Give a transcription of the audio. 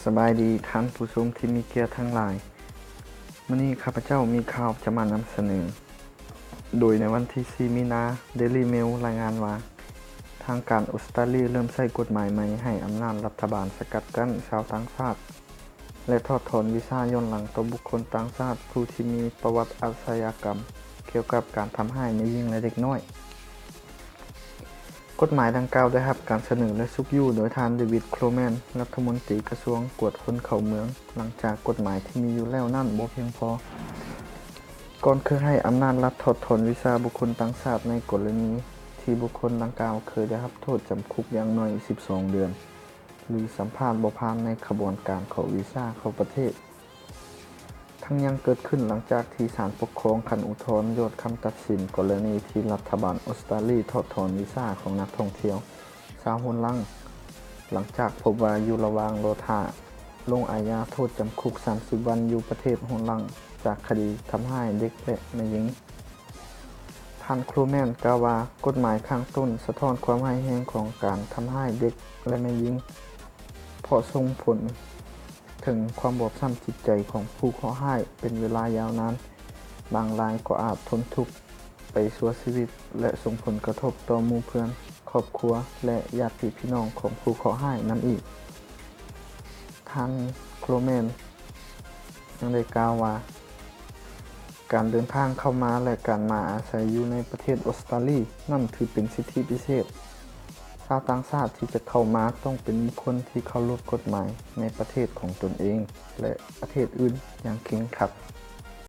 ສະບາຍດີທ່ານຜູ້ຊົມທີ່ມີກຽດທັງຫຼາຍ. ມື້ນີ້ຂ້າພະເຈົ້າມີຂ່າວຈະມານຳສະເໜີ. ໂດຍໃນວັນທີສີ່ມີນາ, ເດລີເມວລາຍງານວ່າ ທາງການອົດສະຕາລີເລີ່ມໃຊ້ກົດໝາຍໃໝ່ໃຫ້ອຳນາດລັດຖະບານສະກັດກັ້ນຊາວຕ່າງຊາດ ແລະ ຖອດຖອນວີຊາຍ້ອນຫຼັງຕໍ່ບຸກຄົນຕ່າງຊາດຜູ້ທີ່ມີປະຫວັດອາຊະຍາກຳກ່ຽວກັບການທຳຮ້າຍແມ່ຍິງ ແລະ ເດັກນ້ອຍ. ກົດໝາຍດັ່ງກ່າວໄດ້ຮັບການສະເໜີ ແລະ ຊຸກຍູ້ໂດຍທ່ານ ເດວິດ ໂຄລແມນ ລັດຖະມົນຕີກະຊວງກວດຄົນເຂົ້າເມືອງ ຫຼັງຈາກກົດໝາຍທີ່ມີຢູ່ແລ້ວນັ້ນບໍ່ພຽງພໍ. ກ່ອນເຄີຍໃຫ້ອຳນາດລັດຖອດຖອນວີຊາບຸກຄົນຕ່າງຊາດໃນກໍລະນີທີ່ບຸກຄົນດັ່ງກ່າວເຄີຍໄດ້ຮັບໂທດຈຳຄຸກຢ່າງໜ້ອຍສິບສອງເດືອນ ຫຼື ສຳພາດບໍ່ຜ່ານໃນຂະບວນການຂໍວີຊາເຂົ້າປະເທດ. ທັງຍັງເກີດຂຶ້ນຫຼັງຈາກທີ່ສານປົກຄອງຂັ້ນອຸທອນຍົດຄຳຕັດສິນກໍລະນີທີ່ລັດຖະບານອົດສະຕາລີຖອດຖອນວີຊາຂອງນັກທ່ອງທ່ຽວຊາວໂຮນລັງ ຫຼັງຈາກພົບວ່າຢູ່ລະຫວ່າງລໍຖ້າລົງອາຍາໂທດຈຳຄຸກສາມສິບວັນຢູ່ປະເທດໂຮນລັງ ຈາກຄະດີທຳຮ້າຍເດັກ ແລະ ແມ່ຍິງ. ທ່ານ ໂຄລແມນ ກ່າວວ່າ ກົດໝາຍຂ້າງຕົ້ນສະທ້ອນຄວາມຮ້າຍແຮງຂອງການທຳຮ້າຍເດັກ ແລະ ແມ່ຍິງ ເພາະສົ່ງຜົນເຖິງຄວາມບອບຊ້ຳຈິດໃຈຂອງຜູ້ເຄາະຮ້າຍເປັນເວລາຍາວນານ. ບາງລາຍກໍອາດທົນທຸກໄປຊົ່ວຊີວິດ ແລະ ສົ່ງຜົນກະທົບຕໍ່ໝູ່ເພື່ອນ, ຄອບຄົວ ແລະ ຍາດຕິພີ່ນ້ອງຂອງຜູ້ເຄາະຮ້າຍນຳອີກ. ທ່ານ ໂຄລແມນ ຍັງໄດ້ກ່າວວ່າ ການເດີນທາງເຂົ້າມາ ແລະ ການມາອາໄສຢູ່ໃນປະເທດອົດສະຕາລີນັ້ນຖືເປັນສິດທິພິເສດ. ຊາວຕ່າງຊາດທີ່ຈະເຂົ້າມາຕ້ອງເປັນບຸກຄົນທີ່ເຄົາລົບກົດໝາຍໃນປະເທດຂອງຕົນເອງ ແລະ ປະເທດອື່ນຢ່າງເຄັ່ງຄັດ.